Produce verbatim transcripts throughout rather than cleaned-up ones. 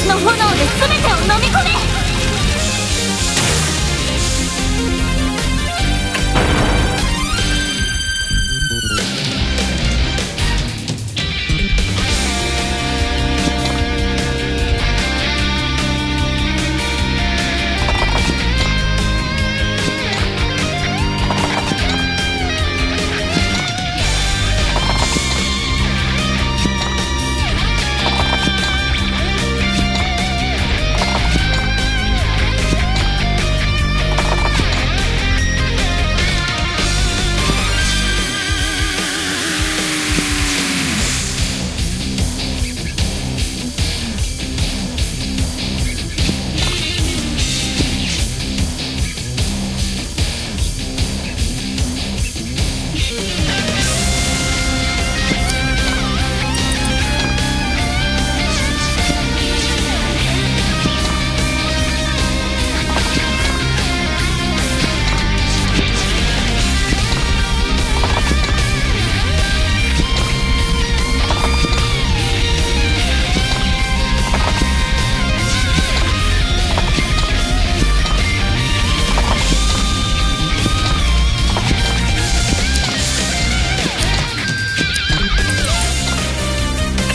の炎で全てを飲み込め。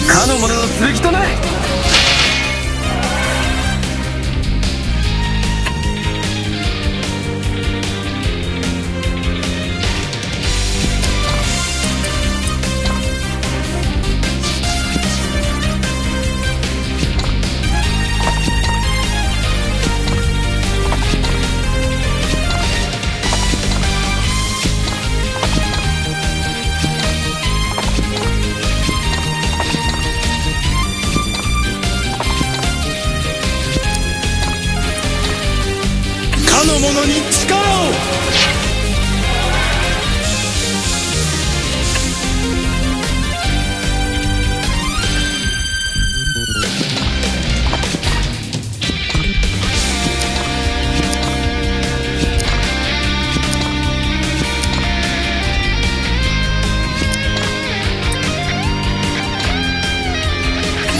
かの者の剣となれ。 かの者に力を！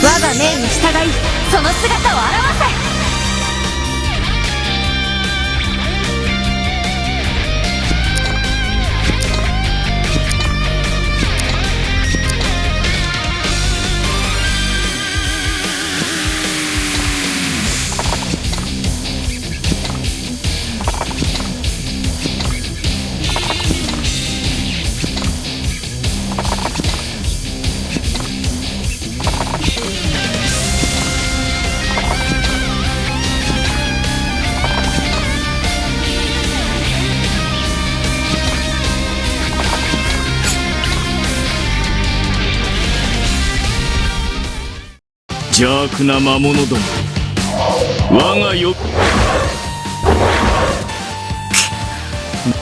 我が命に従い、その姿を現せ。 邪悪な魔物ども、我がよ、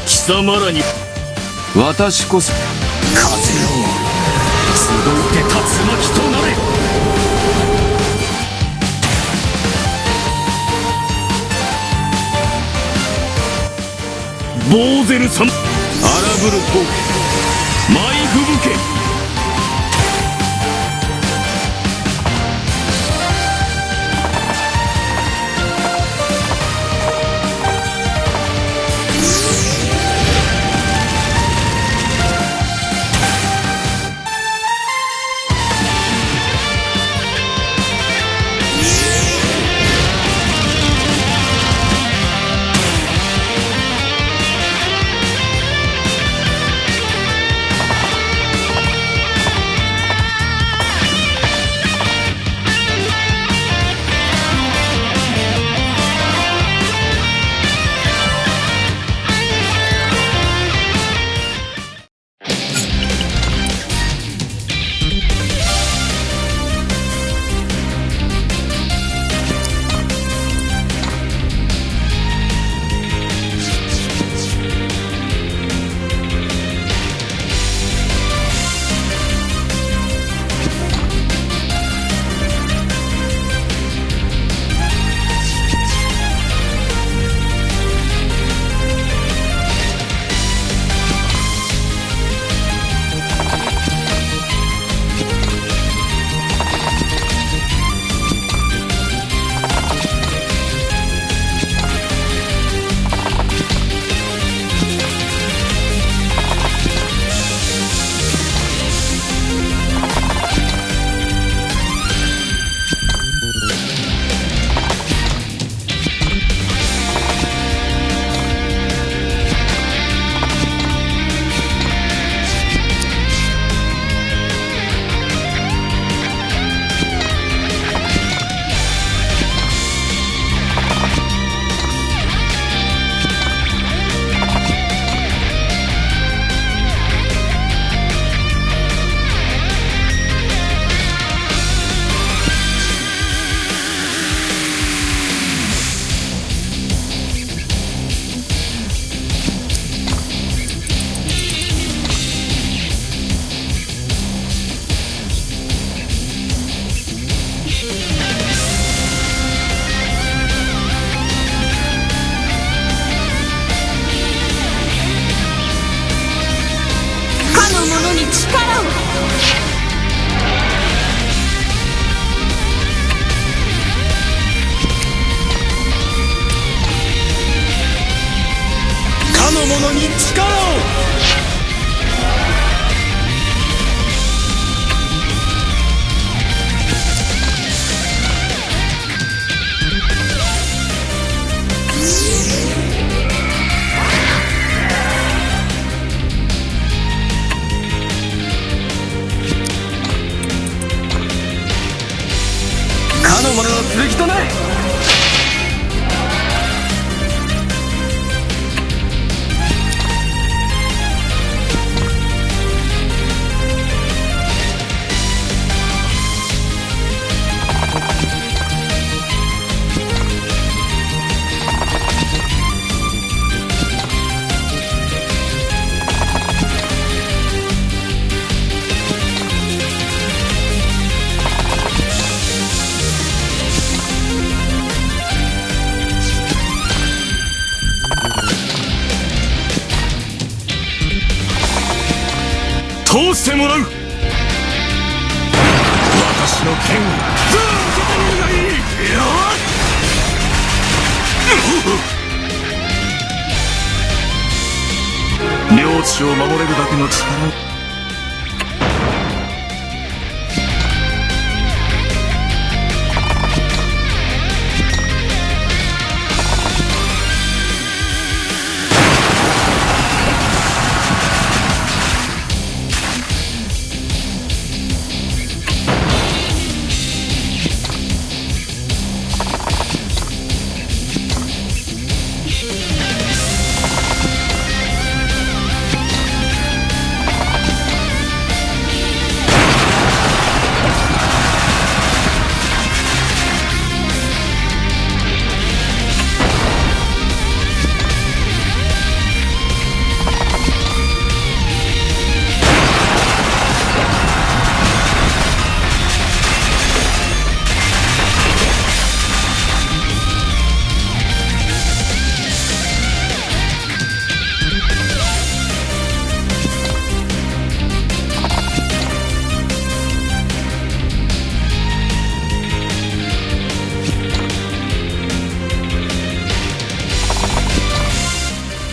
貴様らに、私こそ、風よ、集って龍巻となれ。ボーゼル様、荒ぶる炎、舞い吹雪け。者に力を。かの者の剣となれ。通してもらう。私の剣を。受けてみるがいい。よっ。領地を守れるだけの力を。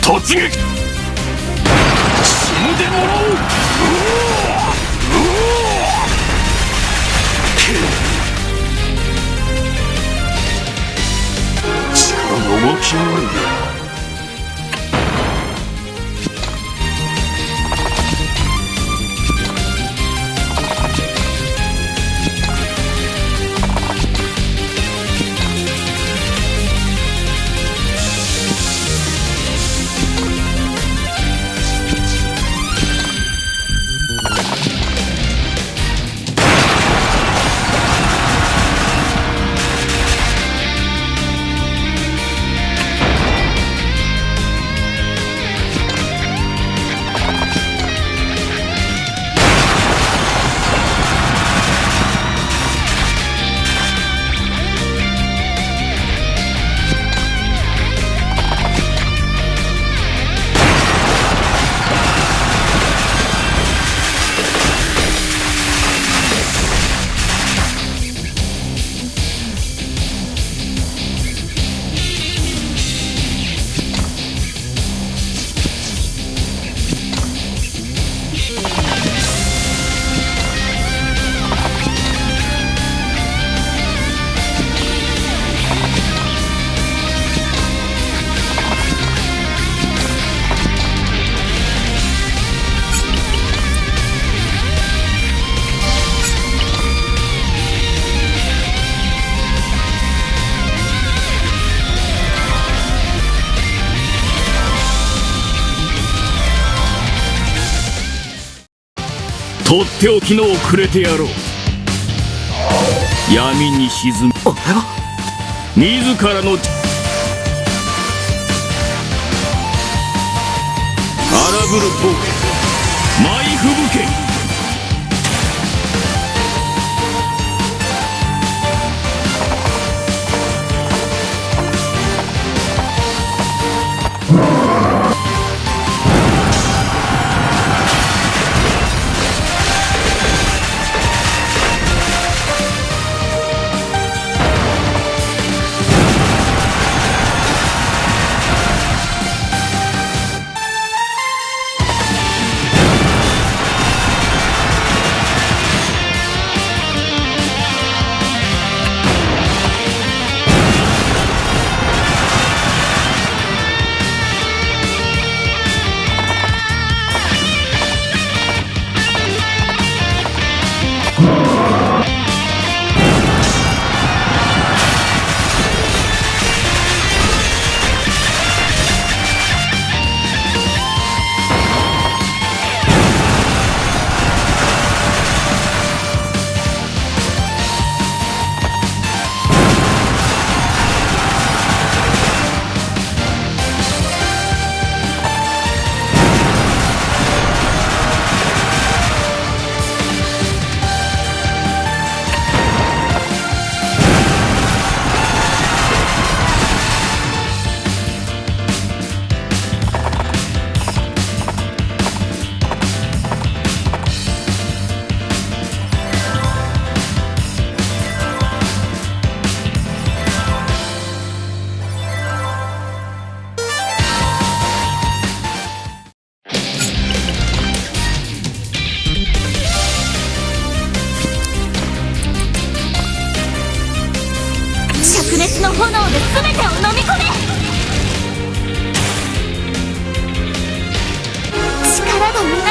突撃！死んでもらおう！うお！うお！力の持ちようだ。とっておきのをくれてやろう。闇に沈む。あれは？自らの荒ぶる暴君、マイフブケ。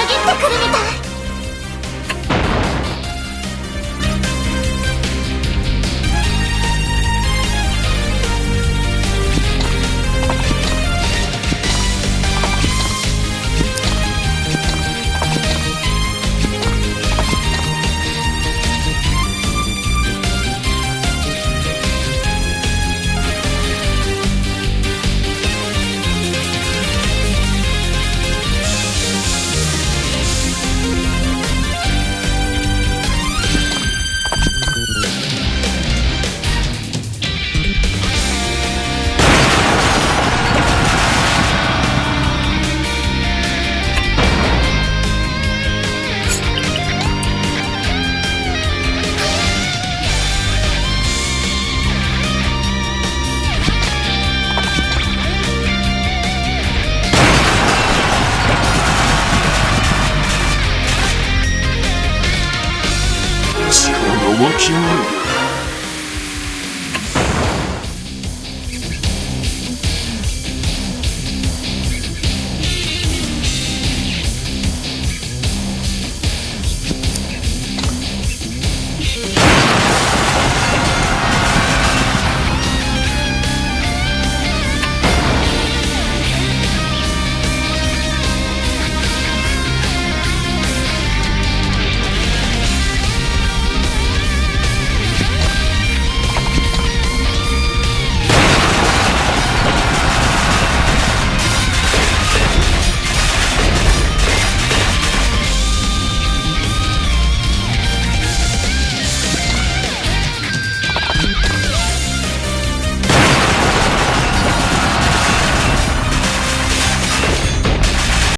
ってくるみたい。 力は極める。